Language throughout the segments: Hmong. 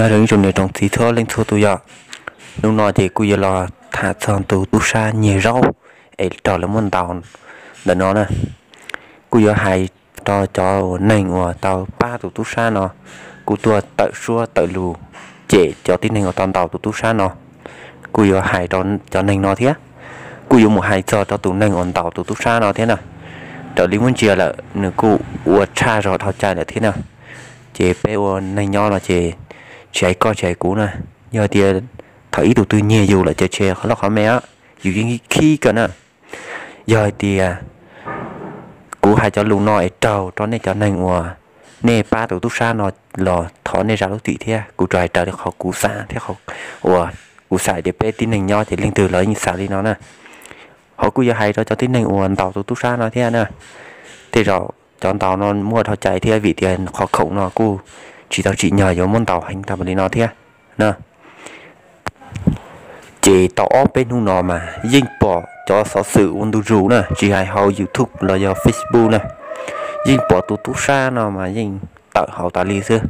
Nyob zoo ib tsoom niam tsoom txiv txhua leej txhua tus yom. Hnub no ces kuj yuav los tham txog tus tub sab nyiag zaub es raug lawv muab ntaus ntawm no na. Kuj yuav hais rau cov uas neeg uas tau pab tus tub sab no, kuj tuaj tawm suab tawm lus cem cov tib neeg uas tau ntaus tus tub sab no. Kuj yuav hais rau cov neeg no thiab, kuj yuav mus hais txog rau tus neeg uas ntaus tus tub sab no thiab na. Raws li muab ntsia lawm nws kuj ua tshaj zog dhau cai lawm thiab na. Ces peb ua neeg nyob no ces tsis hais koj tsis hais kuv na, yog tias thaum ib tug twg nyiag yus lawm ces tsis hais qhov loj qhov me, yus yeej khib kawg na. Yog hais tias kuv hais cov lus no es raug rau nej cov neeg uas nej pab tus tub sab no los thov nej zam lub txim thiab, kuv tsuas hais raws li qhov kuv xav thiab qhov uas kuv xav tias peb tib neeg nyob ces leej twg los yeej xav li no na. Ho kuj yuav hais rau cov tib neeg uas ntaus tus tub sab no thiab na. Tej zaum cov ntaus no muaj dhau cai thiab vim tias qhov khoom no kuj tsis tau tsim nyog yuav muab ntaus heev tag npaum li no thiab na. Ces tau ob peb hnub no mas yeej pom cov xov xwm ua ntu zus na, tsis hais hauv YouTube los yog Facebook na, yeej pom tus tub sab no mas yeej tawm hauv tas li xwb.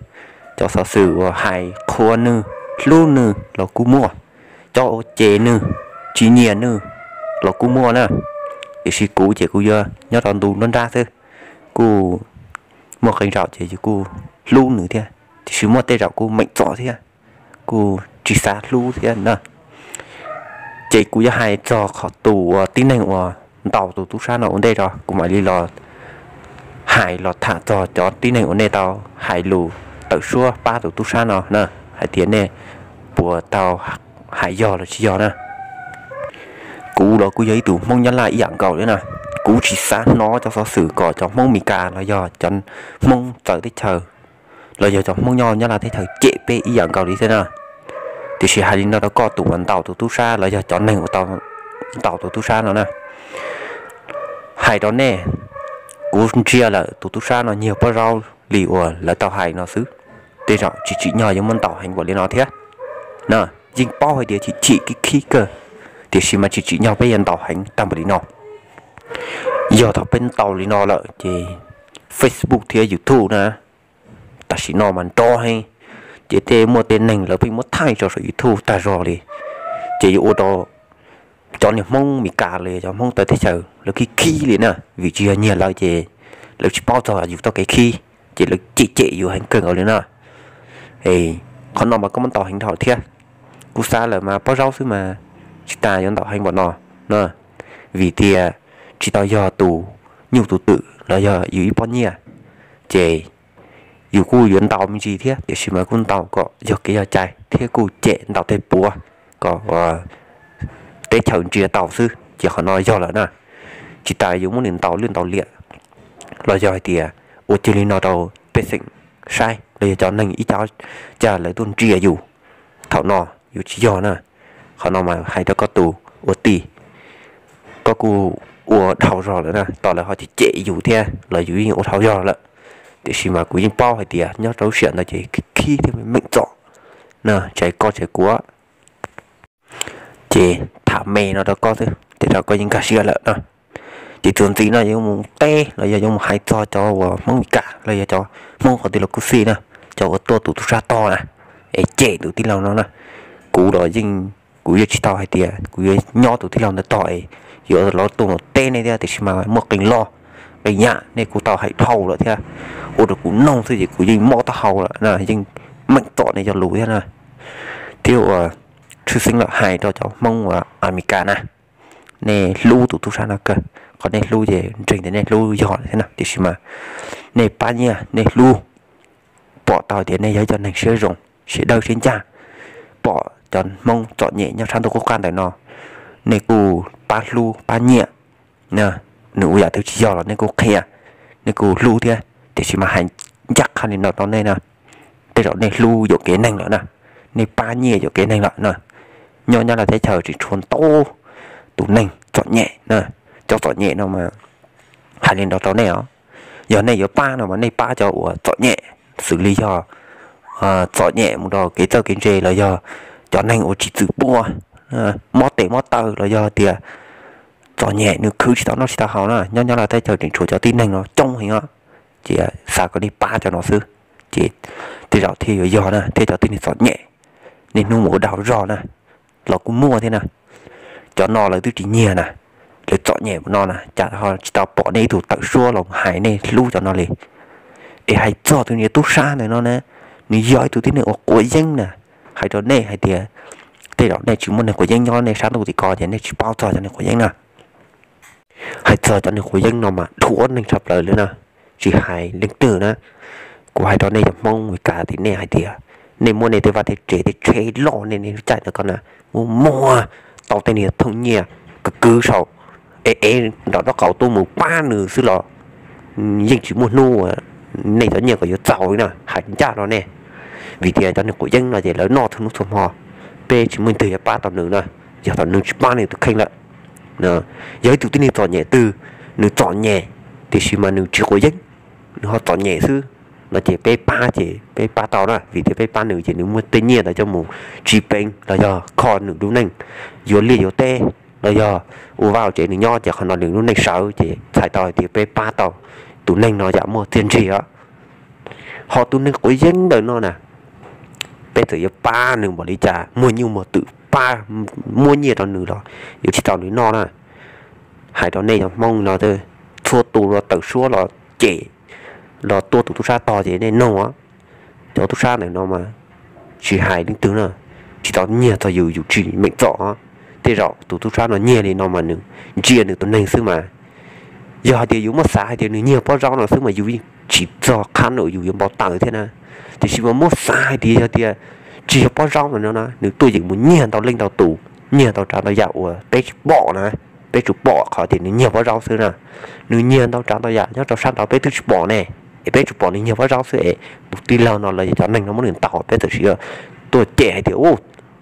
Cov xov xwm uas hais qhuas nws, hlub nws los kuj muaj, cov uas cem nws, tsis nyiam nws los kuj muaj na. Tiam sis kuv ces kuv yuav nyob rau ntu nruab nrab xwb, kuj muaj qee zaum ces yus kuj hlub nws thiab, tiam sis muaj tej zaum kuj meem txom thiab, kuj tsis xav hlub thiab na. Ces kuv yuav hais txog qhov tus uas tib neeg uas ntaus tus tub sab no ua ntej tso, kuv mam li los hais los tham txog cov tib neeg uas nej tau hais lus tawm suab pab tus tub sab no na, hais tias nej puas tau hais yog los tsis yog na. Kuv los kuj yog ib tug Hmoob Nyab Laj ib yam nkaus li na. Kuv tsis xav hnov cov xov xwm kom cov Hmoob Mes Kas los yog cov Hmoob txawv teb chaws los yog cov Hmoob nyob Nyab Laj teb chaws cem peb ib yam nkaus li thiab na. Tiam sis hais li no rau koj tus uas ntaus tus tub sab los yog cov neeg uas tau ntaus tus tub sab no na, hais rau nej, kuv ntsia lawm tus tub sab no nyiag pob zaub li uas lawv tau hais no xwb, tej zaum tsis tsim nyog yuav muab ntaus heev npaum li no thiab na. Yeej paub hais tias chim chim khib khib kawg, tiam sis mas tsis tsim nyog peb yuav ntaus heev tag npaum li no. Yog thaum peb ntaus li no lawm ces Facebook thiab YouTube na, tam sim no mas nrov heev, ces tej muaj tej neeg lawv pheej muab thaij tso saum YouTube tag zog li, ces yuav ua rau cov niag Hmoob Mes Kas los yog cov Hmoob txawv teb chaws lawv khib khib li na, vim tsis yog nyiag lawv ces lawv tsis paub txog yus txoj kev khib, ces lawv cem cem yus heev kawg nkaus li na. Qhov no mas koj muab ntaus heev dhau thiab. Kuv xav lawm mas pob zaub xwb mas tsis tas yuav ntaus heev npaum no na, vim tias tsis tau yog tus nyuj tus twm los yog yus ib pob nyiaj, ces yus kuj yuav ntaus me ntsis thiab, tiam sis mas kuj ntaus kom yog kev yog cai thiab kuj cem ntaus tej puav kom teb chaws ntsia tau xwb ces qhov no yog lawm na. Tsis tas yuav muab nws ntaus lwj ntaus liam los yog hais tias ua cuag li no rau pej xeem saib los yog cov neeg ib co cas lawv tuaj ntsia yus, thaum no yuav tsis yog na. Qhov no mas hais rau koj tus ua tij, koj kuj ua dhau zog lawm na, tos lawv ho cem cem yus thiab los yus yeej ua dhau zog lawm. Tiam sis mas kuv yeej paub hais tias nyob rau lub sij hawm ntawd ces khib thiab meem txom na, tsis hais koj tsis hais kuv. Ces tham me no rau koj xwb, tej zaum koj yeej nkag siab lawm na. Ces txuas ntxiv no yuav mus teb los yog yuav mus hais txog cov uas Hmoob Mes Kas los yog cov Hmoob qhov twg los kuj xij na, cov uas tuaj tus tub sab tog na, es cem tus tij laug no na. Kuv los yeej, kuv yeej tsis tau hais tias kuv yuav nyob tus tij laug ntawd tog es yuav los tuaj mus teb nej thiab, tiam sis mas muaj qee loj qee yam nej kuj tau hais dhau lawm thiab, ua rau kuv noog xwb ces kuv yeej mob taub hau lawm na, yeej meem txom nej cov lus thiab na. Thiab uas tshwj xeeb lawm hais rau cov Hmoob uas Amelikas na, nej hlub tus tub sab no kawg, qhov nej hlub ces ntseeg tias nej hlub yog thiab na, tiam sis mas nej pab nyiaj nej hlub, pom tau tias nej yog ib co neeg siab zoo siab dawb siab ncaj, pom cov Hmoob txom nyem nyob sab ntuj qub qab ntawm no, nej kuj pab hlub pab nyiaj, nws ua yam twg tsis yog los nej kuj qhia, nej kuj hlub thiab, tiam sis mas hais ncaj qha li no rau nej na, tej zaum nej hlub yuam kev neeg lawm na, nej pab nyiaj yuam kev neeg lawm na. Nyob Nyab Laj teb chaws tseem tshuav ntau tus neeg txom nyem na, cov txom nyem no mas hais li no rau nej os, yog nej yuav pab no mas nej pab cov uas txom nyem, xws li yog txom nyem mus rau kev txawj kev ntse los yog cov neeg uas tsis txwm pua, mob tes mob taw los yog tias txom nyem nws khwv tsis tau noj tsis tau haus na, nyob Nyab Laj teb chaws tseem tshuav cov tib neeg no coob heev os. Ces xav kom nej pab cov no xwb, ces tej zaum thiaj yuav yog na, thiab cov tib neeg txom nyem niaj hnub mus ua dag zog na los kuj muaj thiab na. Cov no lawv twb tsis nyiag na, lawv txom nyem mus no na, cas ho tsis tau pom nej ib tug tawm suab los hais nej hlub cov no li. Es hais txog tus niag tub sab ntawm no na, nws yog ib tug tib neeg uas quav yeeb na. Hais rau nej hais tias tej zaum nej tsis muaj neeg quav yeeb nyob nej sab ntuj tim ko ces nej tsis paub txog cov neeg quav yeeb na. Hais txog cov neeg quav yeeb no mas dhuav neeg tshaj plaws li na, tsis hais leej twg na. Kuv hais rau nej cov Hmoob Meskas tim nej hais tias nej muab nej tej vaj tej tsev tej tsheb loj nej nej lub caij ntawd ko na, muab muag tau tej niag thooj nyiaj kwv kwv saum es es nram nraub qaum tuaj mus pab nws xwb los yeej tsis muaj hnub uas nej cov nyiaj ko yuav txaus li na, hais ncaj rau nej. Vim tias cov neeg quav yeeb no ces lawv noj txhua hnub txhua hmo, peb tsis muaj leej twg yuav pab tau nws na, yog thaum nws tsis pab nws tus kheej lawm. Yog ib tug tib neeg txom nyem twg, nws txom nyem tiam sis mas nws tsis quav yeeb, nws ho txom nyem xwb no ces peb pab ces peb pab tau na, vim tias peb pab nws ces nws muaj tej nyiaj ntawd coj mus tsis peev los yog kho nws lub neej, yuav liaj yuav teb los yog ua vaj ua tsev nws nyob ces qhov no nws lub neej sawv ces txhais tau hais tias peb pab tau tus neeg no yam muaj txiaj ntsig os. Ho tus neeg quav yeeb ntawm no na, peb txawm yuav pab nws npaum li cas, muag nyuj muag twm pab, muab nyiaj rau nws los yuav tsis tau nws noj na. Hais rau nej cov Hmoob no, txhua tus los tawm suab los cem los tua tus tub sab tog ces nej noog, cov tub sab ntawm no mas tsis hais leej twg na, tsis tau nyiag txog yus, yus tsis meem txom. Tej zaum tus tub sab no nyiag li no mas nws ntsia nws tus neeg xwb mas. Yog hais tias yus muab xav hais tias nws nyiag pob zaub no xwb mas yus yeej tsis txog qhab no yus yuav npau taws thiab na. Tiam sis mas muab xav hais tias yog tias tsis yog pob zaub no no na, nws tuaj yeem mus nyiag ntau leej ntau tus, nyiag ntau tsav ntau yam uas peb tsis pom na. Peb tsuas pom qhov tias nws nyiag pob zaub xwb na. Nws nyiag ntau tsav ntau yam nyob rau sab nraud peb twb tsis pom ne, es peb tsuas pom nws nyiag pob zaub xwb es tus tij laug no los yog cov neeg no muab nws ntaus, peb txawm sim tuaj cem hais tias u,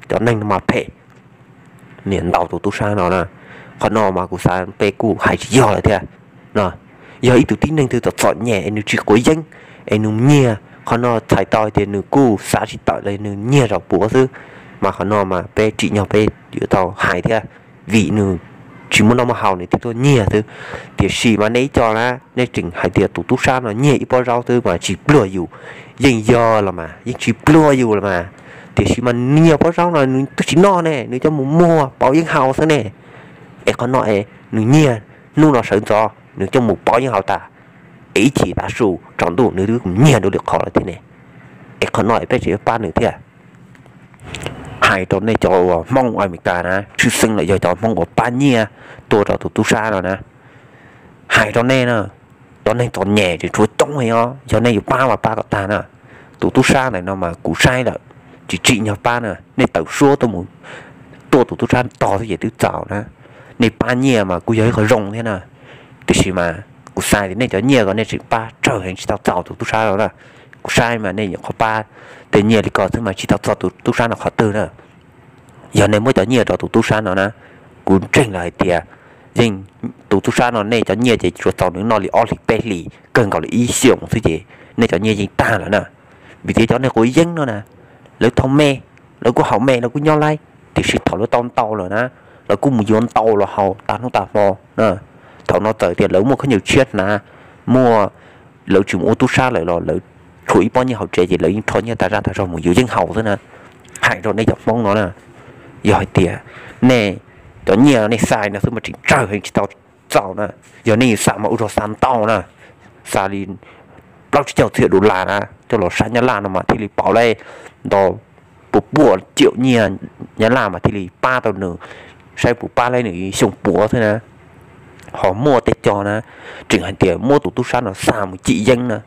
cov neeg no mas phem, niam ntaus tus tub sab no na. Qhov no mas kuv xav peb kuj hais tsis yog lawm thiab. Yog ib tug tib neeg twg txom txom nyem es nws tsis quav yeeb es nws nyiag, qhov no txhais tau hais tias nws kuj xav tsis tawm los nws nyiag zaum puav xwb. Mas qhov no mas peb tsim nyog peb yuav tau hais thiab, vim nws tsis muaj noj muaj haus nws thiaj tuaj nyiag xwb. Tiam sis mas nej ib co na, nej tseem hais tias tus tub sab no nyiag ib pob zaub xwb mas tsis pluag yus, yeej yog los mas yeej tsis pluag yus los mas. Tiam sis mas nws nyiag pob zaub no nws twb tsis noj ne, nws coj mus muag pauv yeeb haus xwb ne. Es qhov no es nws nyiag, hnub no sawv ntxov nws coj mus pauv yeeb haus tas, es ib chim tav su tsaus ntuj nws twb nyiag dua lwm qhov lawm thiab ne. Es qhov no es peb tseem yuav pab nws thiab. Hais rau nej cov uas Hmoob Amelikas na, tshwj xeeb los yog cov Hmoob uas pab nyiaj tuaj rau tus tub sab no na, hais rau nej na, cov neeg txom nyem tseem tshuav coob heev os, yog nej yuav pab mas pab kom tag na. Tus tub sab ntawm no mas kuv saib lawm, tsis tsim nyog pab na, nej tawm suab tuaj mus tua tus tub sab tog xwb ces twb txaus na. Nej pab nyiaj mas kuj yog ib qho zoo thiab na, tiam sis mas kuv xav tias nej cov nyiaj ko nej tseem pab tsawg heev tsis tau txaus tus tub sab no na. Kuv saib mas nej nyuam qhuav pab tej nyiaj li ko xwb mas tsis tau txog tus tub sab no qhov twg na. Yog nej muab cov nyiaj rau tus tub sab no na, kuv ntseeg lawm hais tias yeej tus tub sab no nej cov nyiaj ces tsuas txaus nws noj li ob hlis peb hlis kawg nkaus li ib xyoos xwb ces nej cov nyiaj yeej tag lawm na. Vim tias cov neeg quav yeeb no na, lawv thau me, lawv kuj haus me, lawv kuj nyob laib, tiam sis thaum lawv tau ntau lawm na, lawv kuj mus yuav ntau los haus tas hnub tas hmo na. Thaum no txawm tias lawv muaj khaub ncaws tshiab hnav, muaj, lawv tsis mus ua tub sab lawm los lawv tshuav ib pob nyiaj hauv tsev ces lawv yeej rho nyiaj tas zaj tas zog mus yuav yeeb haus xwb na. Hais rau nej cov Hmoob no na, yog hais tias nej cov nyiaj nej xa no xwb mas tseem tsawg heev tsis tau txaus na. Yog nej yuav xa mas ua zog xa ntau na, xa li plaub tsib caug txhiab dollar na coj los saib Nyab Laj no mas thiaj li pauv li ntau pua pua ciam nyiaj Nyab Laj mas thiaj li pab tau nws, saib puas pab li nws xyoo puav xwb na. Ho muaj tej co na, tseem hais tias muab tus tub sab no xa mus cim yeeb na.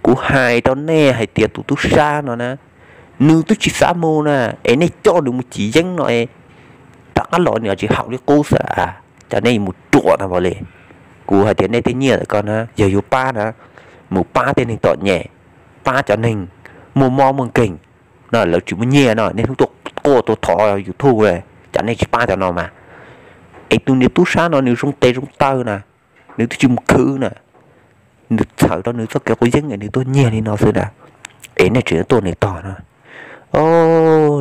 Kuv hais rau nej hais tias tus tub sab no na, nws twb tsis xav mus na, es nej coj nws mus cim yeeb no es rov qab los nws tsis haum li qub xwb a, cas nej mus ruam tag npaum li. Kuv hais tias nej tej nyiaj ntawm ko na yog yuav pab na, mus pab tej neeg txom nyem, pab cov neeg muaj mob muaj nkeeg no, lawv tsis muaj nyiaj no nej hnub tuaj quaj tuaj thov YouTube, cas nej tsis pab cov no mas. Es tus niag tub sab no nws zoo tes zoo taw na, nws twb tsis mus khwv na, nws txhawm rau nws txoj kev quav yeeb es nws tuaj nyiag li no xwb na, es nej tseem tuaj nws tog no.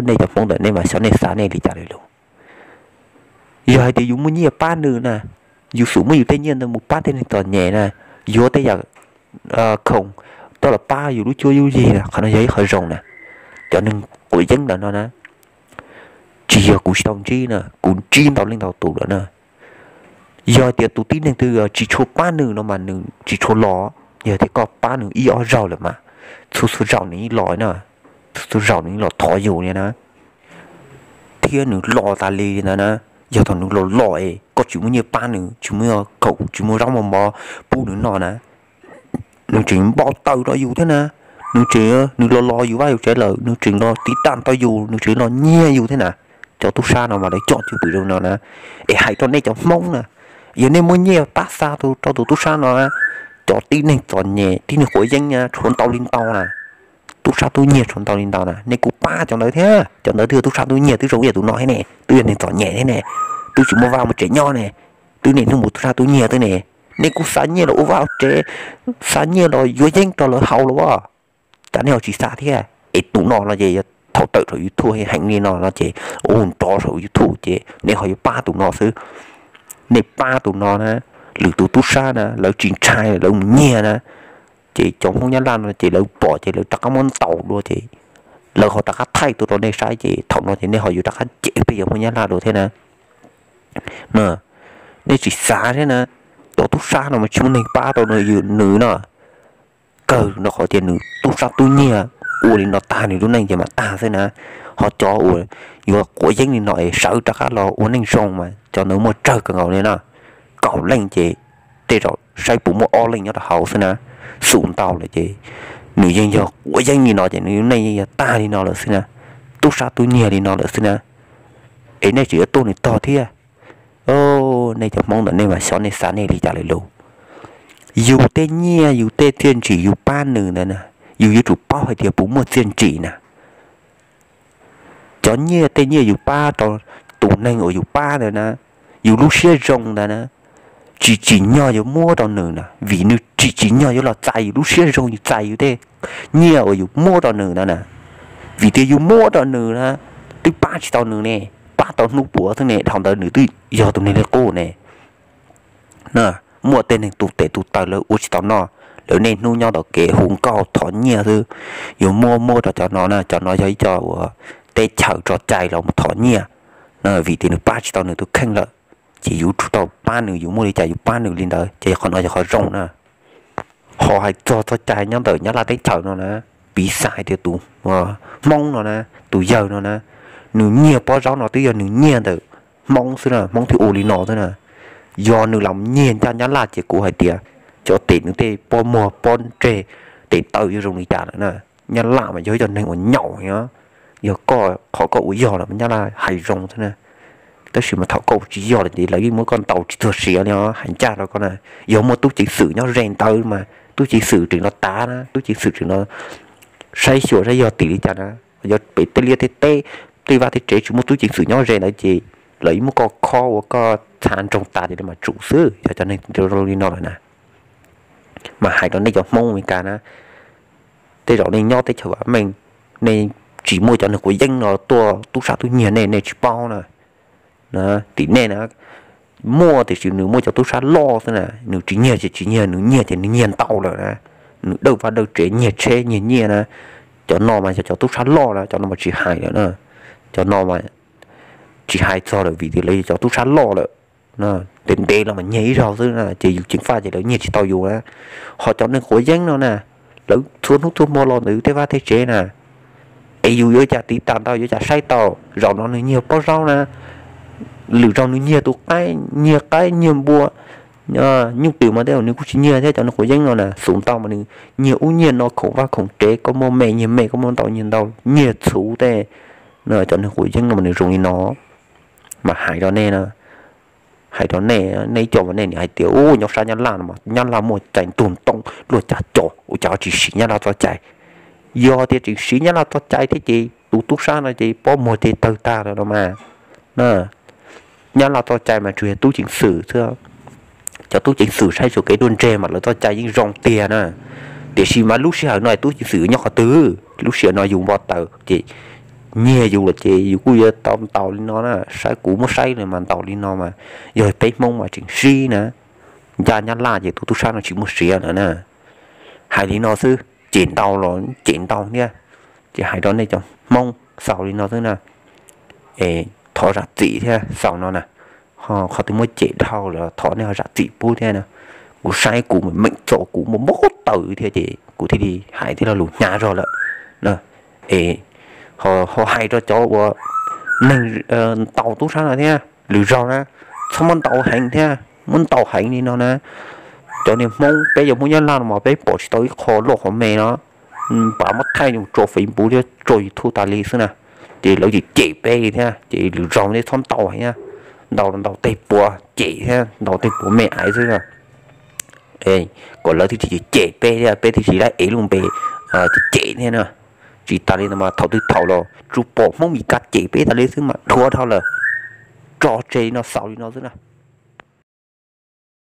Nej cov Hmoob ntawm nej mas xyov nej xav nej li cas li lus. Yog hais tias yus muaj nyiaj pab nws na, yus xub muab yus tej nyiaj ntawd mus pab tej neeg txom nyem na, yuav tej yam khoom coj los pab yus lub cuab lub yig na, qhov no yog ib qho zoo na. Cov neeg quav yeeb ntawm no na, tsis yog kuv tsis tau ntsib na, kuv ntsib ntau leej ntau tus lawm na. Yog tias tus tib neeg twg tsis tshua pab nws no mas nws tsis tshua los. Yog tias koj pab nws ib ob zaug lawm mas txhua txhua zaus nws yeej los na, txhua txhua zaus nws yeej los thov yus li na. Thiab nws los tas li ntawd na, yog thaum nws los los es koj tsis muaj nyiaj pab nws, tsis muaj kaum, tsis muaj zaub muaj mov pub nws noj na, nws tseem npau taws rau yus thiab na. Nws tseem, nws los los yus vaj yus tsev lawm nws tseem los tiv tam tau yus, nws tseem los nyiag yus thiab na. Cov tub sab no mas lawv coj cwj pwm zoo no na. Es hais rau nej cov Hmoob na, yog nej muaj nyiaj pab xa rau tus tub sab no, cov tib neeg txom nyem tib neeg quav yeeb na tshuav ntau li ntau na. Tub sab tub nyiag tshuav ntau li ntau na, nej kuj pab cov ntawd thiab. Cov ntawd twb yog tub sab tub nyiag, twb zoo ib yam tus no thiab ne, twb yog neeg txom nyem thiab ne, twb tsis muaj vaj muaj tsev nyob ne, twb niaj hnub mus tub sab tub nyiag twb ne. Nej kuj xa nyiaj los ua vaj ua tsev, xa nyiaj los yuav yeeb rau lawv haus los as. Cas nej ho tsis xa thiab? Es tus no no ces yog thaum tawm saum YouTube heev li no no ces ua nrov saum YouTube ces nej ho yuav pab tus no xwb. Nej pab tus no na, lwm tus tub sab na lawv tsis ntshai lawv mus nyiag na, ces cov Hmoob Nyab Laj no ces lawv pom ces lawv rov qab muab ntaus dua ces lawv ho rov qab thaij tuaj rau nej saib ces thaum no ces nej ho yuav rov qab cem peb cov Hmoob Nyab Laj dua thiab na. Nej tsis xav thiab na, cov tub sab no mas tsis muaj neeg pab rau nws no. Kawg no qhov tias nws tub sab tub nyiag ua li no tag nws lub neej ces mam tag xwb na. Ho cov uas yuav quav yeeb li no es sawv rov qab los ua neej zoo mas cov ntawd muaj tsawg kawg nkaus li na. Kaum leej ces tej zaum saib puas muaj ob leej nyob rau hauv xwb na. Xum ntau lawm ces nws yeej yog quav yeeb li no ces nws lub neej yeej yog tag li no lawm xwb na. Tub sab tub nyiag li no lawm xwb na. Es nej tseem yuav tuaj nws tog thiab. Nej cov Hmoob ntawm nej mas xyov nej xav nej li cas lawm lauj. Yus tej nyiaj yus tej txiaj ntsim yus pab nws ntawd na, yus yuav tsum paub hais tias puas muaj txiaj ntsim na. Cov nyiaj tej nyiaj yus pab rau tus neeg uas yus pab ntawd na, yus lub siab zoo ntawd na, tsis tsim nyog yuav muab rau nws na, vim nws tsis tsim nyog yuav los txais yus lub siab zoo, yus txais yus tej nyiaj uas yus muab rau nws ntawd na. Vim tias yus muab rau nws na, twb pab tsis tau nws ne, pab tau hnub puav xwb ne, dhau ntawd nws twb yog tus neeg li qub ne. Muaj tej neeg tu tes tu taw lawv ua tsis tau noj, lawv niaj hnub nyob tom kev hu nkauj thov nyiaj xwb. Yuav muab muab rau cov no na, cov no yog ib co uas teb chaws tso cai los mus thov nyiaj, vim tias nws pab tsis tau nws tus kheej lawm, ces yus tsum tau pab nws, yus muaj li cas yus pab nws li ntawd, ces qhov no yog qhov zoo na. Ho hais txog txoj cai nyob ntawm Nyab Laj teb chaws no na, piv xam hais tias tus Hmoob no na, tus yawg no na, nws nyiag pob zaub no twb yog nws nyiag ntawm Hmoob xwb na, Hmoob thiaj ua li no xwb na. Yog nws los nyiag ncaj Nyab Laj ces kuv hais tias cov tes nws tej pob muag pob ntseg, tes taw yuav zoo li cas lawm na. Nyab Laj mas yog ib co neeg uas nyaum os. Yog koj qhov koj ua yog lawm mas Nyab Laj hais zoo xwb na. Tab sis mas thaum koj ua tsis yog lawm ces lawv yeej muab koj ntaus tsis txuag siav li os, hais ncaj rau koj na. Yog muaj tub ceev xwm nyob ze ntawd mas tub ceev xwm tseem los tav na, tub ceev xwm tseem los saib xyuas saib yog tim li cas na. Yog pem tej liaj tej teb, tej vaj tej tsev tsis muaj tub ceev xwm nyob ze ntawd ces lawv yeej muab koj khob ua koj txha nroog tas ces lawv mam tsum xwb. Yog cov neeg zoo li no lawm na, mas hais rau nej cov Hmoob Amelikas na, tej zaum nej nyob teb chaws vam meej, nej tsis muaj cov neeg quav yeeb no tuaj tub sab tub nyiag nej, nej tsis paub na. Tim nej na, muaj tiam sis nws muaj cov tub sab loj xwb na, nws tsis nyiag ces tsis nyiag, nws nyiag ces nws nyiag ntau lawm na. Nws dawj vaj dawj tsev nyiag tsheb nyiag nyiaj na. Cov no mas yog cov tub sab loj na, cov no mas tsis hais lawm na. Cov no mas tsis hais txog lawm vim tias lawv yog cov tub sab loj lawm. Ntev ntev los mas nyiag ib zaug xwb na, ces yus ceev faj ces lawv nyiag tsis tau yus na. Ho cov neeg quav yeeb no na, lawv txhua hnub txhua hmo los ntawm yus tej vaj tej tsev na, es yus yuav cas tiv tas tau, yuav cas saib tau? Zaum no nws nyiag pob zaub na, lwm zaus nws nyiag tus qaib, nyiag qaib nyiag npua, nyuj twm mas tej zaum nws kuj tsis nyiag thiab. Cov neeg quav yeeb no na, xum ntau mas nws nyiag ub nyiag no, khoom vaj khoom tsev, koj muaj me nyiag me, koj muaj ntau nyiag ntau, nyiag txhuv tej. Cov neeg quav yeeb no mas nws zoo li no. Mas hais rau nej na, hais rau nej, nej ib co mas nej nim hais tias ub nyob sab Nyab Laj no mas Nyab Laj muaj cai ntug ntoo luaj cav co, ua cas tsis siv Nyab Laj txoj cai? Yog tias tseem siv Nyab Laj txoj cai thiab ces tus tub sab no ces pob muag ces tawg tag lawm no mas. Nyab Laj txoj cai mas tsuas yog tub ceev xwm xwb. Cov tub ceev xwm saib xyuas kev ruaj ntseg mas lawv txoj cai yeej zoo tiag na. Tiam sis mas lub sij hawm no tub ceev xwm nyob qhov twg? Lub sij hawm no yus npau taws ces nyiag yus lawm ces yus kuj yuav tau ntaus li no na. Saib kuv muab saib li mas ntaus li no mas yog peb Hmoob mas tseem sib na. Ncaj Nyab Laj ces tus tub sab no tsis muaj siav lawm na. Hais li no xwb. cem ntau los cem ntau thiab. Ces hais rau nej cov Hmoob xaus li no xwb na, es thov zam txim thiab xaus no na. Qhov twg muab cem dhau los thov nej ho zam txim pub thiab no. Kuv saib kuv meem txom kuv muaj mob taws thiab ces kuv thiaj li hais thiab lo lus hnyav zog lawm. Es ho hais rau cov uas neeg ntaus tub sab no thiab, lwm zaug na txhob muab ntaus heev thiab, muab ntaus heev li no na. Cov niag Hmoob, peb yog Hmoob Nyab Laj no mas peb pom tsis tau ib qho loj qhov me no, pab muab thaij mus tso Facebook thiab tso YouTube tas li xwb na. Ces lawv cem cem peb li thiab ces lwm zaug nej txhob ntaus heev, ntaus ntaus tej puav cem thiab ntaus tej puav me aiv xwb na. Kom lawv thiaj tsis cem peb thiab peb thiaj tsis lab ev lub npe cem thiab na. Tsis tas li no mas thaum twg thaum los tsuas pom Hmoob Meskas cem peb tas li xwb mas dhuav dhau lawm. Tso tseg li no, xaus li no xwb na.